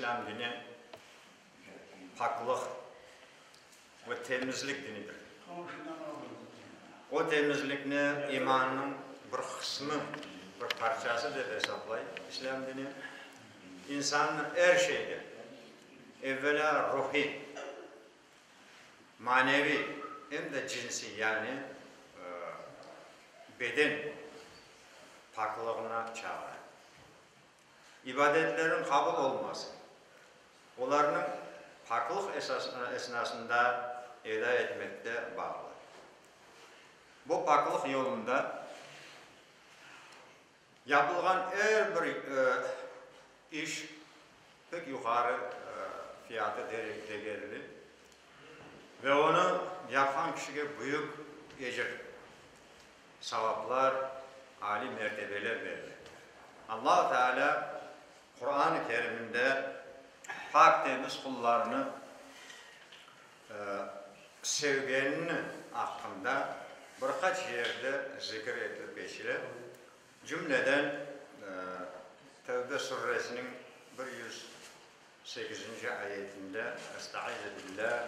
İslâm dini paklıq ve temizlik dinidir. O temizlikni imannıñ bir qısmı, bir parçası dep esaplay İslâm dini. İnsannı er şeyde, evvelâ ruhiy, maneviy, em de cinsiy, yani beden paklığına çağıra. İbadetlerniñ qabul olması, olarnıñ paklıq esnasında eda etmekte bağlı. Bu paklıq yolunda yapılğan er bir iş pek yuqarı fiyatı degerli ve onı yapqan kişige büyük ecir. Savaplar, aliy mertebeler berile. Allahu Teala Quran-ı Keriminde pak temiz qullarını sevgenini aqqında bir qaç yerde zikir etilip keçile. Cümleden, Tevbe suresiniñ 108-nci ayetinde, Estaizu billâh,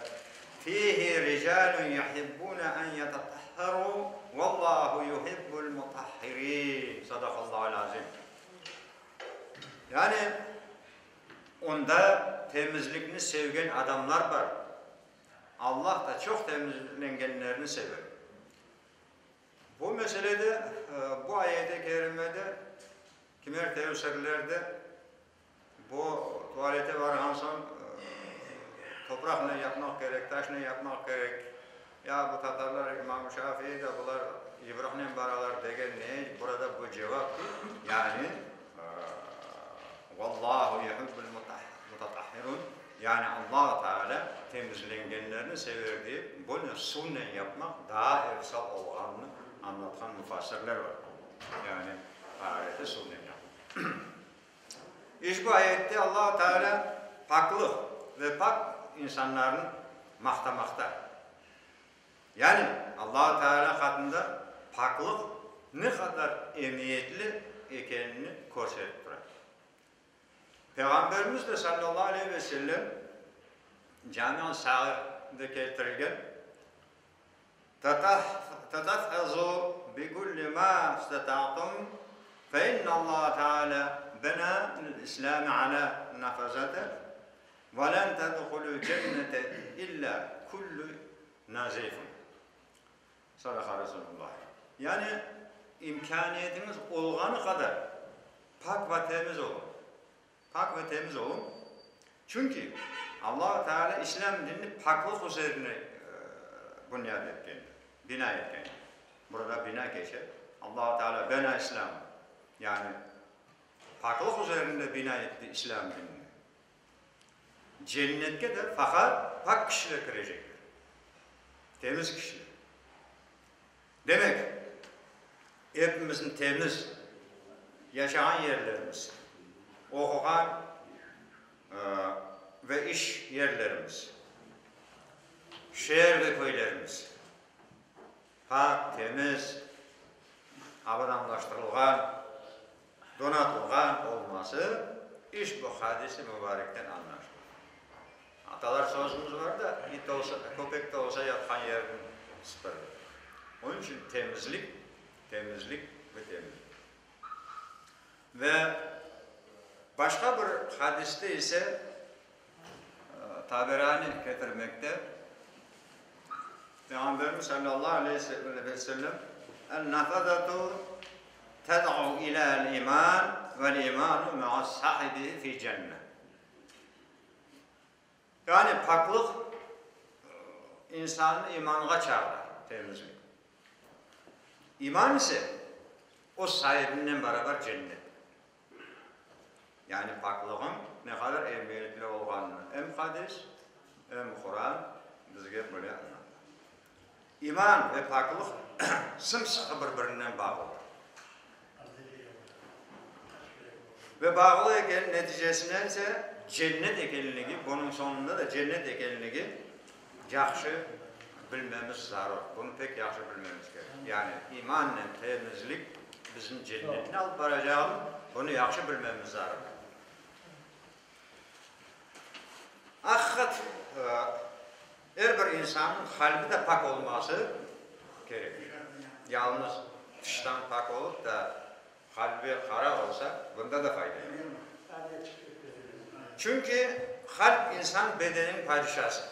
Fihi ricalun yuhibbune en yetetahharu, vallahu yuhibbul mutahhirin. Sadakallahul azim. Yani, onda temizlikni sevgen adamlar bar. Allah da çoq temizlengenlerni sever. Bu meselede, bu ayet-i kerimede, kimer tefsirlerde Bu tualete barğan soñ topraqnen yapmaq kerek, taşnen yapmaq kerek. Ya bu tatarlar, İmam Şafii de bular ibriqnen baralar degen ne? Burada bu cevap ki, yani Vallahu yuhibbul mutatahhirun, yani Allahu Teala temizlengenlerni sever deyip, bunı suvnen yapmaq daa efsal olğanını añlatqan mufassirler bar. Yani taareti suvnen yapmaq. İşbu ayette Allahu Teala paklıq ve pak insanlarnı maqtamaqta. Yani Allahu Teala qatında paklıq ne qadar emiyetli ekenini körsetip tura. Peyğamberimiz de sallallahu aleyhi ve sellem Cami-ül Sağirde keltirilgen Tetahhazu bi kulli ma istata'tum fe inna Allaha Teala bena l-İslame ala nafazate ve len tedhulul cennete illa kullu nazifun. Sadaqa Resulullah. Yani imkâniyetiñiz olğanı qadar pak ve temiz oluñ. Pak ve temiz oluñ, çünki Allahu Teala İslâm dinini paklıq üzerine bunyat etkendir, bina etkendir. Burada bina keçe, Allahu Teala bena İslâm, yani paklıq üzerinde bina etti İslâm dinini. Cennetke de faqat pak kişiler kirecekler, temiz kişiler. Demek, epimizniñ temiz yaşağan yerlerimiz, oquğan ve iş yerlerimiz, şeer ve köylerimiz pak, temiz, abadanlaştırılğan, donatılğan olması işbu hadis-i mübarekten añlaşıla. Atalar sözümiz bar da, it olsa, köpek de olsa yatqan yerini sıpırır. Onıñ içün temizlik, temizlik ve temizlik. Ve başqa bir hadiste ise Taberani ketirmekte, Peyğamberimiz sallallahu aleyhi ve sellem, En-nafazatu ted'u ilâ-l-iman vel-imanu ma'a sahibihi fi cenne. Yani paklıq insannı imanğa çağıra, temizlik. İman ise o saibinen beraber cennet. Yani paklığın ne qadar emiyetli olğanını em hadis, em Quran bizge böyle añlata. İman ve paklıq sım-sıqı bir-birinden bağlıdır. Ve bağlı eken, neticesinen ise cennet ekenligi, bunıñ soñunda da cennet ekenligi yahşı bilmemiz zarur. Bunı pek yahşı bilmemiz kerek. Yani imannen temizlik bizni cennetine alıp baracağını, bunı yahşı bilmemiz zarur. insannıñ qalbi de pak olması kerek. Yalnız tıştan pak olıp da, qalbi qara olsa, bunda da fayda yoq. Çünki qalp insan bedeniniñ padişası.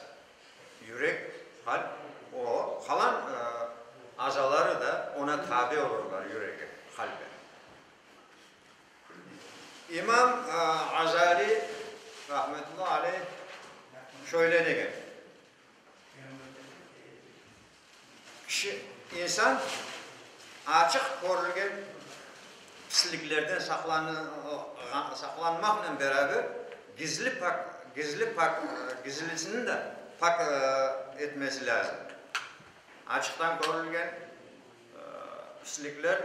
Yürek, qalp, o, qalan azaları da oña tabi olurlar, yürege, qalbe. İmam Ğazali, rahmetullahi aleyh, şöyle degen, Kişi, insan açıq körülgen pisliklerden saqlanmaqnen beraber gizli pak, gizli pak, gizlisini de pak etmesi lâzim. Açıqtan körülgen pislikler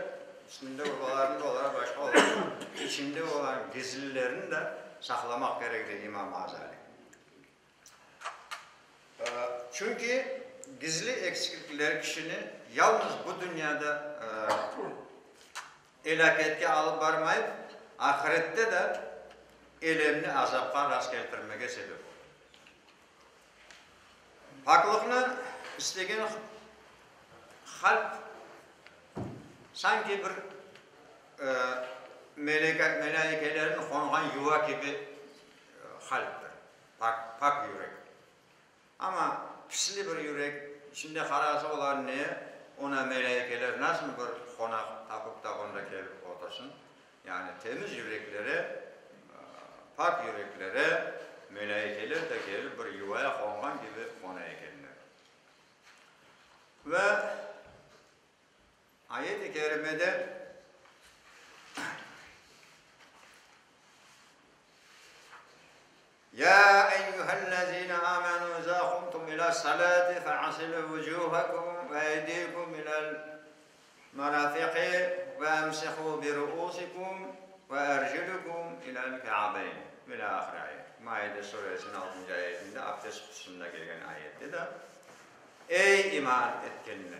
üstünde urbalarnıñ da olar, başqa olar, içinde olğan gizlilerini de saqlamaq kerek, dey İmam Ğazali. Çünki gizli eksiklikler kişini yalnız bu dünyada elâketke alıp barmayıp, ahirette de elemli azapqa rastkeltirmege sebep olur. Paklıqnı istegen qalp sanki bir melâikelerniñ qonğan yuva kibi qalptir, pak, pak yürek. Amma pisli bir yürek, içinde qarası olan ne, ona melâikeler nasıl bir qonaq tapıp da onda kelip otursın? Yani temiz yüreklere, pak yüreklere melâikeler de kelip bir yuvaya qonğan kibi qona ekenler. Ve ayet-i kerimede Ya eyyühellezine âmenû izâ kumtum ilâs-salâti fe'asilû vücûhekum ve eydîkum ilel merafiqi ve emsihû bi ruûsikum ve ercülükum ilel ka'beyn. İlâ âhir ayet. Maide suresiniñ altıncı ayetinde abdest hususında kelgen ayette de, Ey iman etkenler!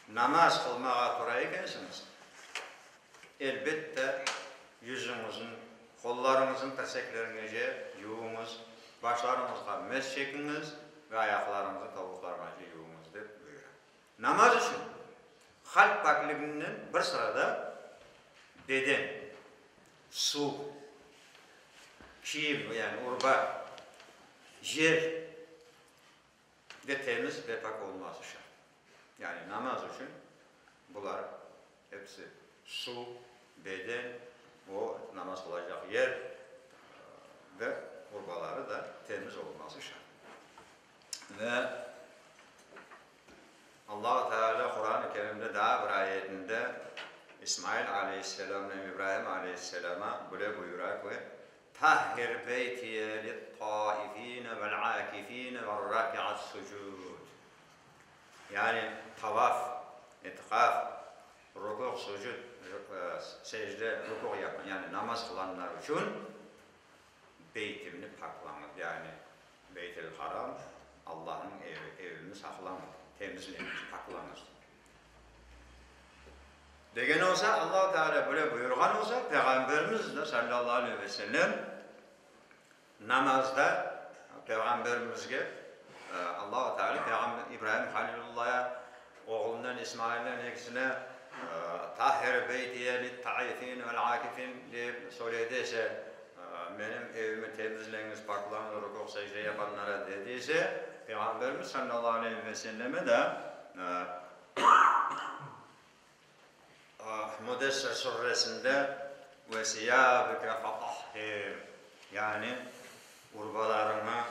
Namaz qılmağa tura ekensiñiz, elbette, yüzüñizni, qollarıñıznı tirsekleriñece yuvuñız, başlarıñızğa mes çekiñiz ve ayaqlarıñıznı tobuqlarğace yuvuñız, dep buyura. Namaz içün qalp pakliginen bir sırada beden, suv, kiyim, yani urba, yer, Ve temiz ve pak olması şart. Yani namaz içün bular episi, suv, beden, o namaz qılacaq yer ve urbaları da temiz olması şart. Ve Allahu Teala Quran-ı Kerimde daa bir ayetinde İsmail aleyhisselamnen İbrahim aleyhisselama böyle buyura ki, Tahhir beytiye lit-taifine vel-akifine ver-raki'as-sucud. Yani tavaf, itiqaf, ruku, sucud, secde, ruku yapqan, yani namaz qılanlar içün Beytimni paklañız, yani Beyt-el-Haram, Allahnıñ evi, evimi saqlañız, temizleñiz, paklañız. Degen olsa, Allahu Teala böyle buyurğan olsa, Peyğamberimiz de, sallallahu aleyhi ve sellem, namazda Peyğamberimizge Allahu Teala Peyğamber İbrahim Halilullaya oğlunen İsmailnen ekisine Tahhir beytiye lit-taifin vel-akifin dep söylediyse, menim evimi temizleñiz, paklañız, ruku, secde yapanlara dediyse, Peyğamberimiz sallallahu aleyhi ve selleme de Müddessir suresinde Ve siyâbeke fatahhir, yani urbalarıñı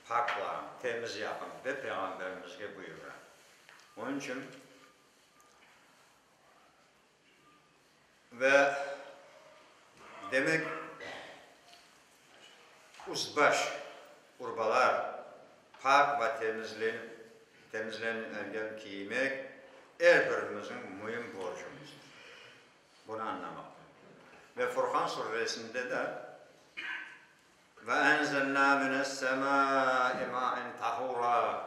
pakla, temiz yapın, dep Peyğamberimizge buyura. Onıñ içün ve demek üst-baş, urbalar pak ve temizlenip, temizlengen kiymek er birimizniñ müim borcumızdır. Bunı añlamaq kerek. Ve Furqan suresinde de Ve enzelnâ mines-semâi mâen tahûrâ.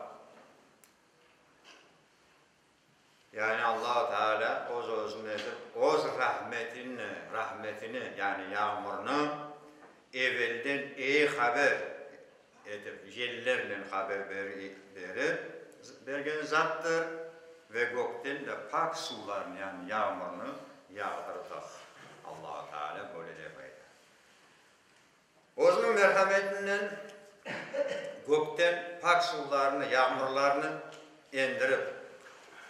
Yani Allahu Teala öz-özüne edip, öz rahmetini, rahmetini, yani yağmurnı evelden eyi haber. etip, yellernen haber berip bergen Zattır ve gökten de pak suvlarnı, yani yağmurnı yağdırdıq. Allahu Teala böyle dep ayta. Özüniñ merhametinen gökten pak suvlarnı, yağmurlarnı endirip,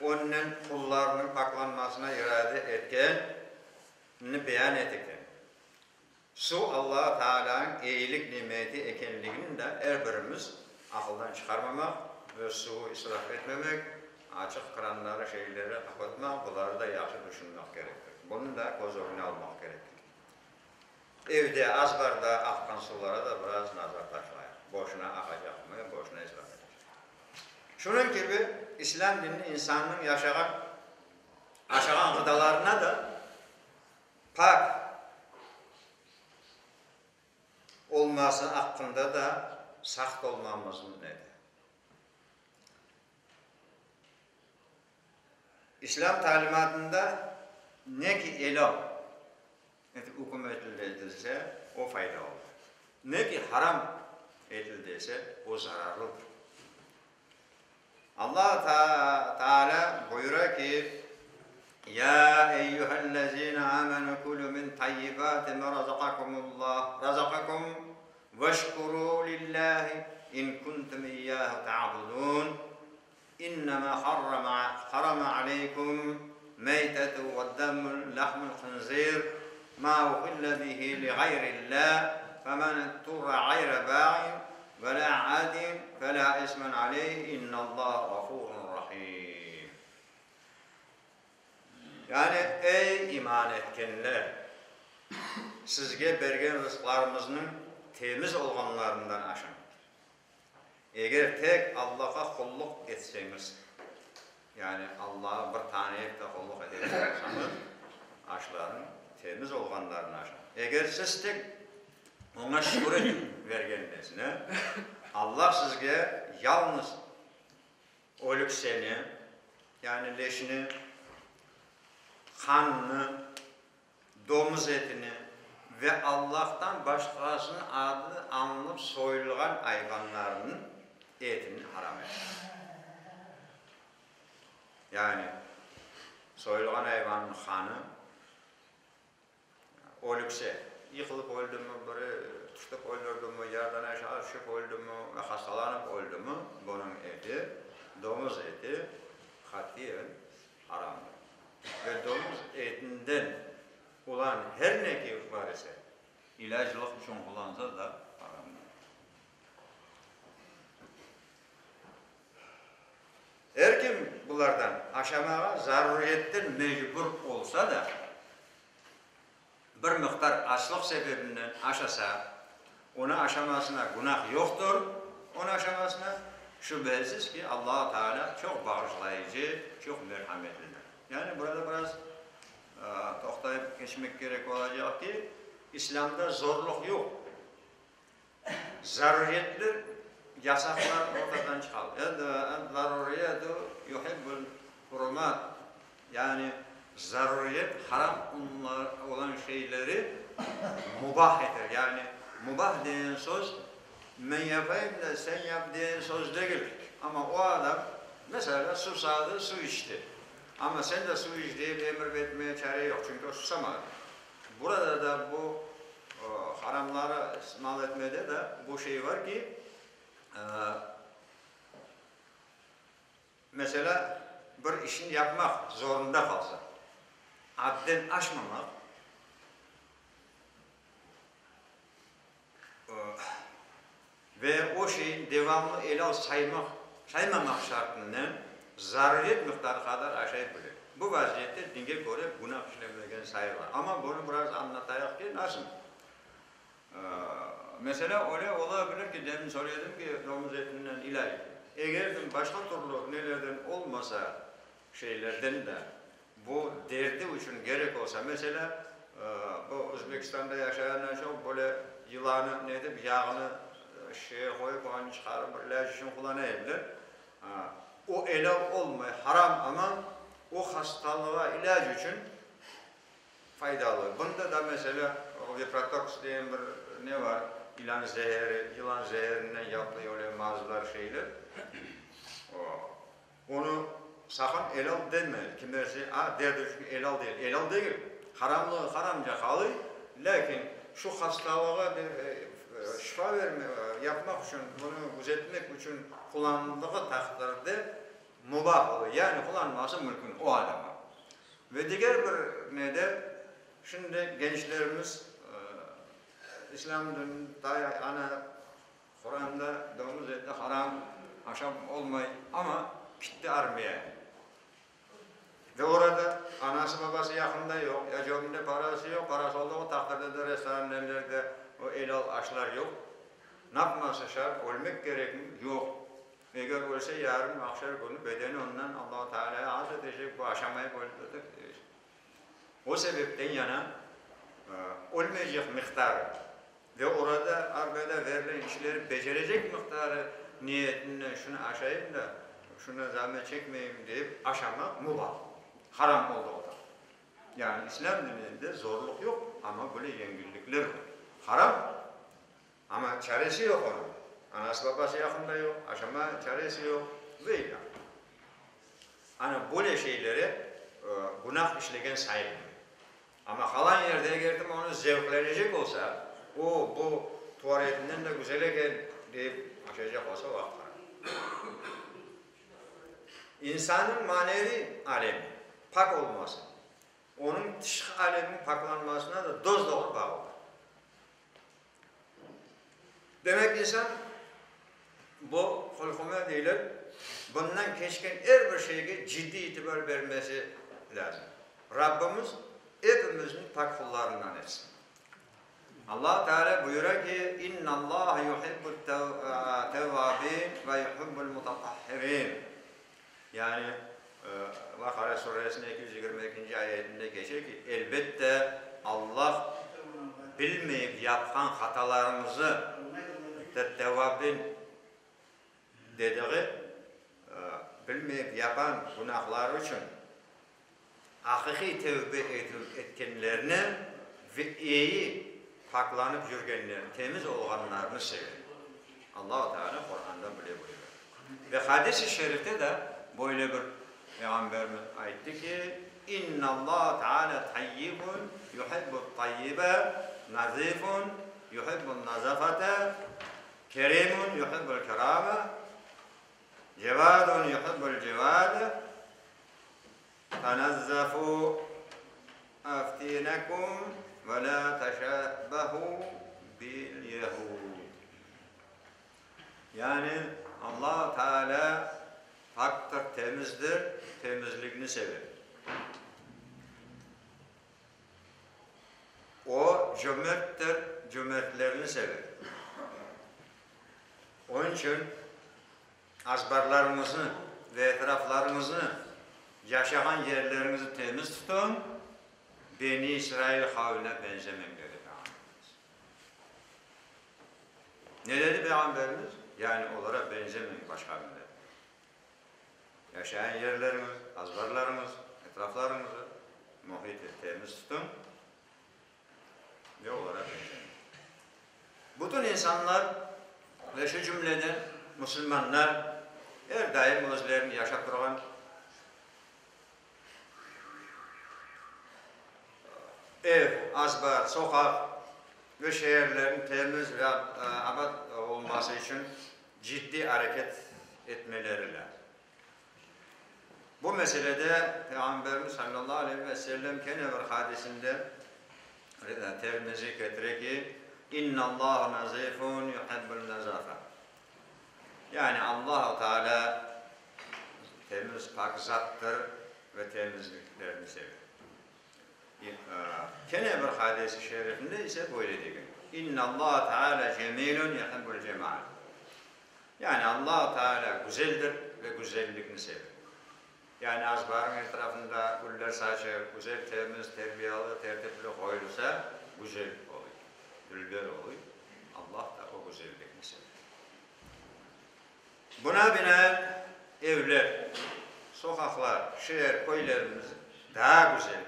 onnen qullarınıñ paklanmasına irade etkenini beyan etiken. Suv Alla Taalânıñ eyilik nimeti ekenligini de er birimiz aqıldan çıqarmamaq ve suvu israf etmemek, açıq kranları, şeyleri qapatmaq, buları da yahşı tüşünmek kerektir. Bunı da köz ögüne almaq kerektir. Evde, azbarda aqqan suvlara da biraz nazar taşlayıq. Boşuna aqacaqmı, boşuna israf etecekmi? Şunıñ kibi, İslâm dini insannıñ yaşağan, aşağan ğıdalarına da pak olması aqqında da saqt olmamıznı ete. İslâm talimatında ne ki elâl etip üküm etilse, o faydalıdır. Ne ki haram etilse, o zararlıdır. Allah Taalâ buyura ki, Ya eyyühellezîne âmenû kulû min tayyibâti mâ razaqakumullah, razaqakum, veşkurû lillâhi in kuntum iyyâhu ta'budûn, İnnemâ harrama aleykum meytetu ve'd-demu lahmul hınzîr, mâ uhille bihi liğayrillâh, femen itturra ğayra bâğin ve lâ âdin felâ ismen aleyh, innallâhe gafûrun rahîm. Yani, ey iman etkenler! Sizge bergen rızqlarımıznıñ temiz olğanlarından aşañ. Eger tek Allağa qulluq etseñiz, yani Allağa bir taneyip de qulluq etecek olsañız, aşlarnıñ temiz olğanlarını aşañ. Eger siz tek Oña şükür etip vergennesine, Allah sizge yalnız ölükseni, yani leşni, qannı, domuz etini ve Allahtan başqasınıñ adı añılıp soyulğan ayvanlarnıñ etini haram etti. Yani, soyulğan ayvannıñ qanı ölükse, yıqılıp öldümi, biri tutıp öldürdimi, yerden aşağı tüşip öldümi ve hastalanıp öldümi, bunıñ eti, domuz eti, qatiyen haramdır. Ve domuz etinden olan her ne ki var ise, ilâclıq içün qullansa da haramdır. Er kim bulardan aşamağa zaruriyetten mecbur olsa da, bir miqdar açlıq sebebinden aşasa, onı aşamasına günah yoqtur, onı aşamasına, şübhesiz ki, Alla Taalâ çoq bağışlayıcı, çoq merhametlidir. Yani burada biraz toqtayıp keçmek kerek olacaq ki, İslâmda zorluq yoq. Zaruriyetler yasaqlar ortadan çıqardı. Ed-daruriyetu yuhibbul hurumat, yani zaruriyet haram olan şeyleri mubah eter. Yani mubah degen söz, men yapayım da, sen yap degen söz degil. Amma o adam, meselâ, susadı, suv içti. Amma sen de suv iç deyip emir etmege çare yoq, çünki o susamadı. Burada da bu haramları istimal etmede de bu şey var ki, meselâ, bir işni yapmaq zorunda qalsa, adden aşmamaq, ve o şeyni devamlı elâl saymaq, saymamaq şartınen zaruriyet miqdarı qadar aşay bile. Bu vaziyette dinge köre günah işlemegen sayıla. Amma bunı biraz añlatayıq ki, nasıl? Meselâ, öyle ola bilir ki, demin söyledim ki, domuz etinden ilâc. Eger başqa türlü nelerden olmasa, şeylerden de Bu derdi içün kerek olsa, meselâ, bu Özbekistanda yaşayanlar çoq böyle yılanı ne etip, yağını şişege qoyıp, onı çıqarıp bir ilâc içün qullana ediler. O elâl olmay, haram, amma o hastalığa ilâc içün faydalı. Bunda da, meselâ, o Viprotoks degen bir ne bar. İlan zeeri, yılan zeerinden yapılıyor öyle mazlar, şeyler. Onı saqın elâl deme. Kimersi, a, derdi, çünki elâl değil. Elâl degil. Haramlığı haramca qalıy, lâkin şu hastalığa şifa verme, yapmaq içün, bunı güzeltmek içün qullanıldığı taqdirde mubah olur. Yani qullanması mümkün o adama. Ve diger bir nede, şimdi gençlerimiz İslâm dinini ta ana Quranda domuz eti haram, aşap olmay, amma kitti armiya. Ve orada anası-babası yaqında yoq, ya cebinde parası yoq, parası olduğı taqdirde de restoranlerde o elâl aşlar yoq. Napması şart, ölmek kerekmi? Yoq. Eger ölse, yarın mahşer künü bedeni ondan Allahu Tealâya arz etecek, bu aşamayıp öldü dep. O sebepten yana ölmeycek miqdarı ve orada arbiyada verilen işleri becerecek miqdarı niyetinen şunı aşayım da, şuna zahmet çekmeyim deyip aşamaq mubah, haram olduğı da. Yani İslâm dininde zorluq yoq, amma böyle yengillikler bar. Haram, amma çaresi yoq onıñ. Anası-babası yaqında yoq, aşama çaresi yoq ve ilâ. Ana böyle şeylere günah işlegen sayılmay. Amma qalan yerde eger kim onı zevqlenecek olsa, o, bu tuvar etinden de güzel eken, deyip aşaycaq olsa, o vaqıt haram. İnsannıñ maneviy alemi pak olması, onıñ tışqı aleminiñ paklanmasına da dos-doğru bağlıdır. Demek, insan bu hulquna deyler, bundan keçken er bir şeyge ciddiy itibar bermesi lâzim. Rabbimiz epimizni pak qullarından etsin. Allah Teala buyura ki, İnnallaha yuhibbut tevvabin ve yuhibbul mutatahhirin. Yani, Baqara suresiniñ 222-nci ayetinde keçe ki, elbette, Allah bilmeyip yapqan hatalarımızı, tevvabin dediği, bilmeyip yapan günahları içün aqiqiy tevbe etkenlerni ve eyi paklanıp yürgenlerni, temiz olğanlarnı seve. Allahu Teala Quranda böyle buyura. Ve hadis-i şerifte de böyle bir Peyğamberimiz ayttı ki, İnnallaha Teala tayyibun yuhibbut tayyibe, nazifun yuhibbun nazafate, kerimun yuhibbul kerame, cevadun yuhibbul cevade, Tanazzafu aftinekum ve la teşebbehu bil yehud. Yani Allah Teala paktır, temizdir, temizlikni sever. O cömerttir, cömertlerni sever. Onıñ içün Azbarlarıñıznı ve etraflarıñıznı, yaşağan yerleriñizni temiz tutuñ, Beni İsrail qavmine beñzemeñ, dedi Peyğamberimiz. Ne dedi Peyğamberimiz? Yani olara beñzemeñ, başqa millet. Yaşayan yerleriñiz, azbarlarıñız, etraflarıñızı, mühiti temiz tutuñ ve olara beñzemeñ. Bütün insanlar ve şu cümleden musulmanlar er daim özlerini yaşap turğan ev, azbar, soqaq ve şeerlerniñ temiz ve abat olması içün ciddiy areket etmeleri lâzim. Bu meselede Peyğamberimiz sallallahu aleyhi ve sellem kene bir hadisinde, Termizi ketire ki, İnnallâhu nazifun yuhibbul nazafe. Yani Allahu Teala temiz, pak zattır ve temizliklerni sever. Kene bir hadis-i şerifinde ise böyle degen, İnnallâhu Teala cemilun yuhibbul cemal. Yani Allahu Teala güzeldir ve güzellikni sever. Yani azbarıñ etrafında güller saçıp, güzel, temiz, terbiyalı, tertipli qoyulsa, güzel oluy, dülber oluy. Allah da o güzellikni sever. Buna binaen evler, soqaqlar, şeer, köylerimiz daa güzel,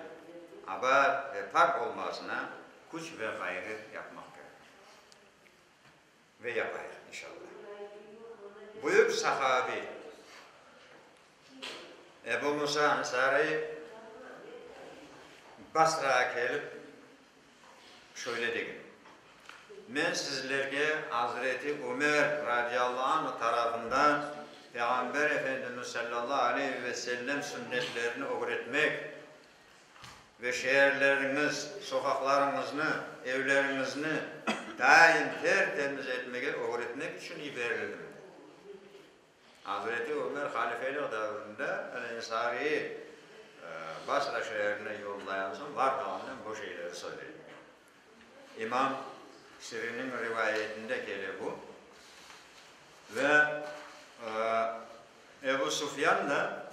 abat ve pak olmasına küç ve ğayret yapmaq kerek. Ve yapayıq, inşallah. Büyük sahabiy Ebu Musa Ansariy Basrağa kelip, şöyle degen, Men sizlerge Azreti Ümer radiyallahu anhu tarafından Peyğamber Efendimiz sallallahu aleyhi ve sellem sünnetlerini ögretmek ve şeerleriñiz, soqaqlarıñıznı, evleriñizni daim ter-temiz etmege ögretmek içün yiberildim, dedi. Azreti Ömer halifelik devrinde El-Ensariyi Basra şeerine yollayan soñ vardığından bu şeyleri söyley. İmam Siriniñ rivayetinde kele bu. Ve Ebu Sufyan da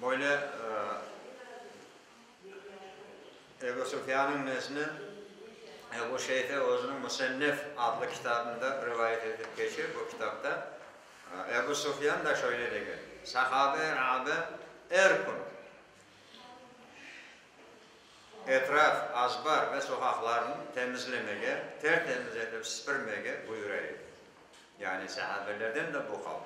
böyle Ebu Sufyannıñ nesini Ebu Şeyhe özüniñ Musennef adlı kitabında rivayet etip keçe, bu kitapta Ebu Sufyan da şöyle degen, Sahabe-i er kün etraf, azbar ve soqaqlarnı temizlemege, ter-temiz etip sipirmege buyura edi. Yani sahabelerden de bu qaldı.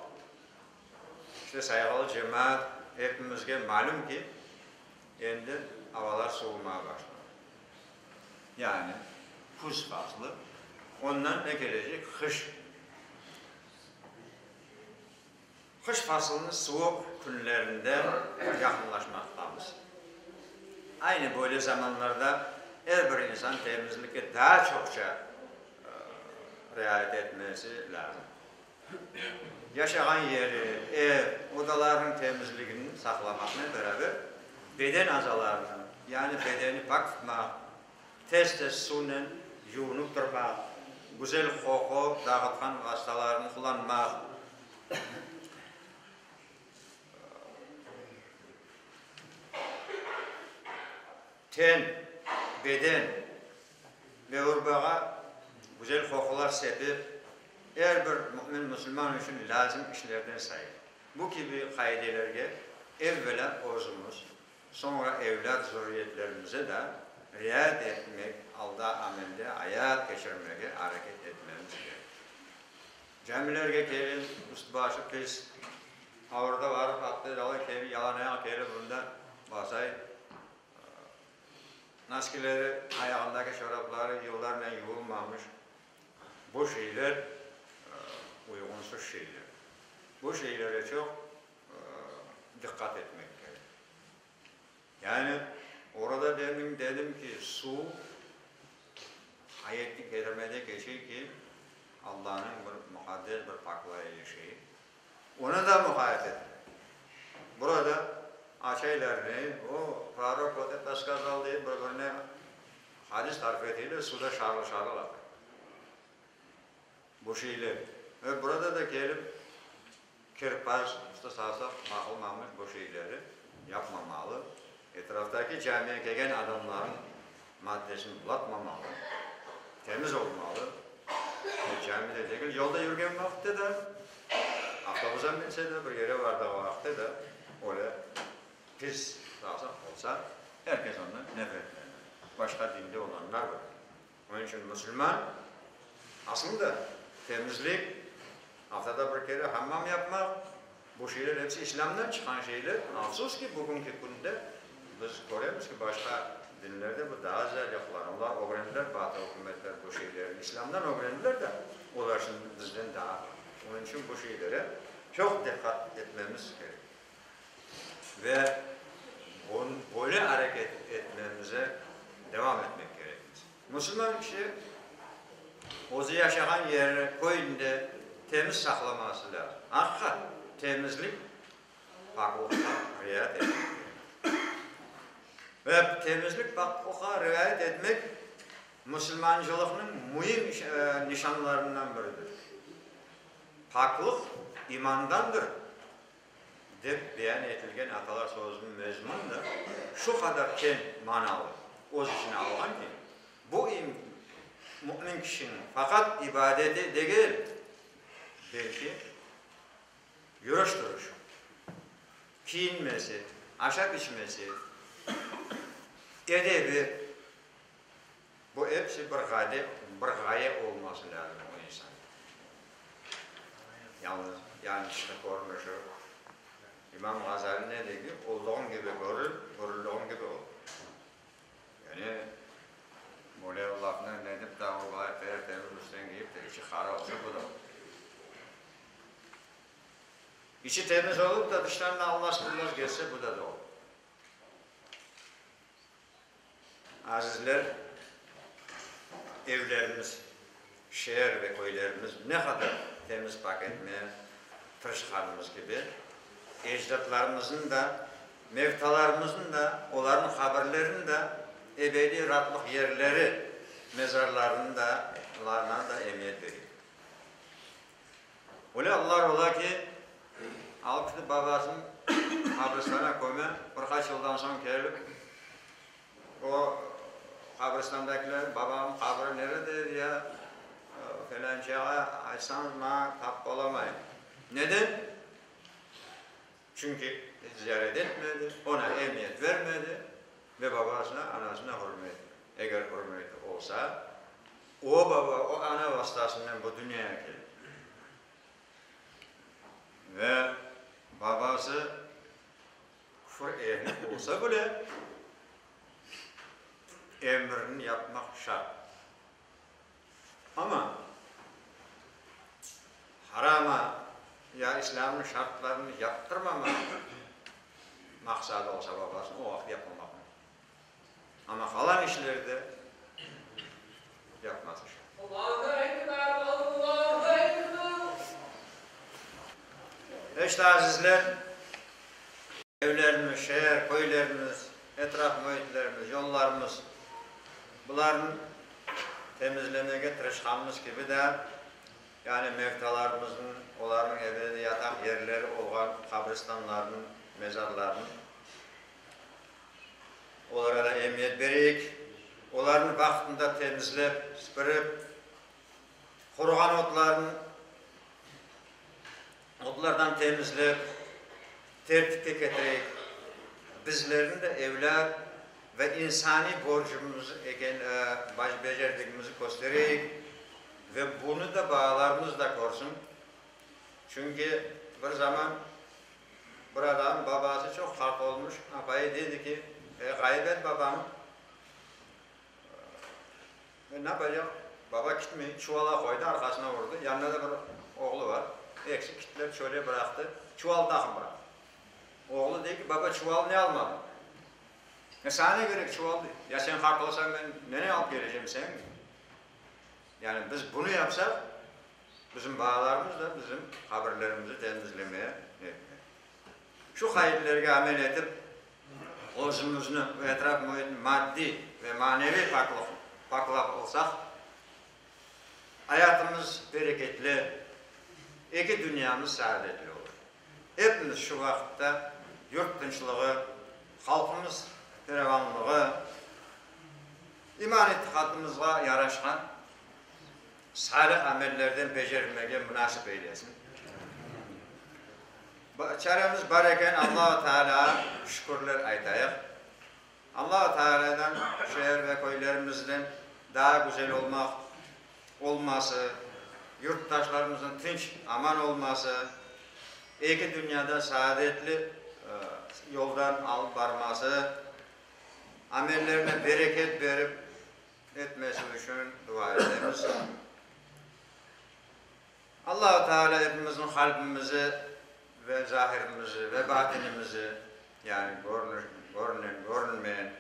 İşte, sayğılı cemaat, epimizge malüm ki, endi avalar suvumağa başladı. Yani küz faslı, ondan ne kelecek? Qış. Qış faslınıñ suvuq künlerinde yaqınlaşmaqtamız. Aynı böyle zamanlarda er bir insan temizlikke daa çoqça riayet etmesi lâzim. Yaşağan yeri, ev, odalarınıñ temizligini saqlamaqnen beraber, beden azalarını, yani bedeni pak tutmaq, tez-tez suvnen yuvunıp turmaq, güzel qoqu dağıtqan vastalarnı qullanmaq, ten, beden ve urbağa güzel qoqular sepip, er bir mümin musulman içün lâzim işlerden sayılır. Bu kibi qaidelerge evvelâ özümiz, soñra evlât zürriyetlerimize de riayet etmek, alda amelde ayat keçirmege areket etmemiz kerek. Camilerge kelin, üst-başı pis, avurda barıp abdest ala kelin, yalan ayaq kelip bunda basay, Naskileri, ayağındaki çorapları yıllarnen yuvulmamış. Bu şeyler uyğunsız şeyler. Bu şeylere çoq diqqat etmek kerek. Yani, orada demin dedim ki, suv ayet-i kerimede keçe ki, Allanıñ bir muqaddes bir paklayıcı şeyi. Onı da muqayet etmek. Burada açaylar ne, o, prorok vot eto skazal deyip bir-birine hadis tarif eteyler, suda şarıl-şarıl aqay. Bu şeyler. Ve burada da kelip kirpaz, usta sasıq baqılmamış bu şeyleri yapmamalı. Etraftaki camiye kelgen adamlarnıñ maddesini bulatmamalı, temiz olmalı. Ve camide degil, yolda yürgen vaqıtte da, avtobusa minse de, bir yere bardığı vaqıtte da öyle pis, sasıq olsa, er kes ondan nefretlenir. Başqa dinde olanlar bile. Onıñ içün musulman, aslında, temizlik, aftada bir kere hammam yapmaq, bu şeyler episi İslâmdan çıqqan şeyler. Afsus ki, bugünki künde biz köremiz ki, başqa dinlerde bu daa ziyade qullanıla. Ögrendiler batı ükümetler bu şeylerni, İslâmdan ögrendiler de, olar şimdi bizden daa. Onıñ içün bu şeylere çoq diqqat etmemiz kerek ve böyle areket etmemize devam etmek kerekmiz. Musulman kişi özü yaşağan yerini, köyüni de temiz saqlaması lâzım. Aqiqat, temizlik paklıqqa riayet etmek kerek. Ve temizlik paklıqqa riayet etmek musulmancılıqnıñ müim nişanlarından biridir. Paklıq imandandır, dep beyan etilgen atalar sözüniñ mezmunı da şu qadar keñ manalı öz içine alğan ki, bu mümin kişiniñ faqat ibadeti degil, belki yürüş-turuşı, kiyinmesi, aşap-içmesi, edebi, bu episi bir ğade, bir ğaye olması lâzim o insanda. Yalnız yani tışqı körünüşi. İmam Ğazali ne dey ki, Olduğıñ kibi körül, körüldüğüñ kibi ol. Yani, böyle lafnı ne dep daa o bay ter-temiz üstten kiyip de, içi qara olsa, bu da olmaz. İçi temiz olıp da, tıştan da allas-bullas gezse, bu da doğru. Azizler, evlerimiz, şeer ve köylerimiz ne qadar temiz-pak etmeye tırışqanımız kibi, ecdatlarımıznıñ da, mevtalarımıznıñ da, olarnıñ qabirleriniñ da ebediy ratlıq yerleri, mezarlarınıñ da, larına da emiyet bereyik. Öyle allar ola ki, alıp ketip babasını qabristana köme, bir qaç yıldan soñ kelip, o qabristandakiler, babamnıñ qabri nerede edi ya, felânçağa aytsañız, maña tapıp olamayım. Neden? Çünki ziyaret etmedi, oña emiyet vermedi ve babasına, anasına hürmet, eger hürmeti olsa, o baba, o ana vastasınen bu dünyaya keldi. Ve babası küfür ehli olsa bile, emrini yapmaq şart. Amma harama ya İslâmnıñ şartlarını yaptırmamaq maqsadı olsa babasınıñ, o vaqıt yapmamaq mümkün. Amma qalan işlerde yapması şart. İşte, azizler, evlerimiz, şeer, köylerimiz, etraf müitlerimiz, yollarımız, bularnı temizlemege tırışqanımız kibi de, yani mevtalarımıznıñ, olarnıñ ebediy yataq yerleri olğan qabristanlarnıñ, mezarlarnıñ, olara da emiyet bereyik, olarnı vaqtında temizlep, süpürip, quruğan otlarnı otlardan temizlep, tertipke ketireyik. Bizlerniñ de evlât ve insaniy borcumız eken, becerdigimizni köstereyik ve bunı da balalarımız da körsin. Çünki bir zaman bir adam, babası çoq qart olmuş, apayı dedi ki, E, ğayıp et babañı. E, ne yapacaq? Baba kitmey, çuvala qoydı, arqasına urdı. Yanında da bir oğlu bar. Ekisi kittiler, çöle bıraqtı. Çuval taqım bıraqtı. Oğlu dey ki, baba, çuvalnı ne almadıñ? E, saña ne kerek çuval, dey. Ya sen qart olsañ, men nenen alıp kelecem seni? Yani biz bunı yapsaq, bizim balalarımız da bizim qabirlerimizni temizlemeye ne Şu qaidlerge amel etip, özümizni ve etraf müitni maddiy ve maneviy paklıq paklap olsaq, ayatımız bereketli, eki dünyamız saadetli olur. Epimiz şu vaqıtta yurt tınçlığı, halqımız feravanlığı, iman-itiqadımızğa yaraşqan salih amellerden becermege munasip eylesin. Çaremiz bar eken, Allahu Tealâğa şükürler aytayıq. Allahu Tealâdan şeer ve köylerimizden daa güzel olmaq olması, yurtdaşlarımıznıñ tınç, aman olması, eki dünyada saadetli yoldan alıp barması, amellerine bereket berip etmesi içün dua etemiz. Allahu Teala epimizniñ qalbimizi ve zahirimizi ve batinimizi, yani körünen, körünmeyen,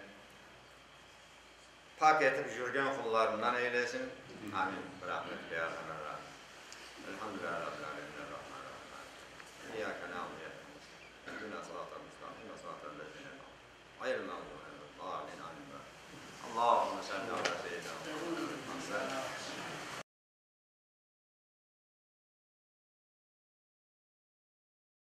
pak etip yürgen qullarından eylesin. Amin. Bi rahmetike ya erhamer rahimin. Elhamdülillah.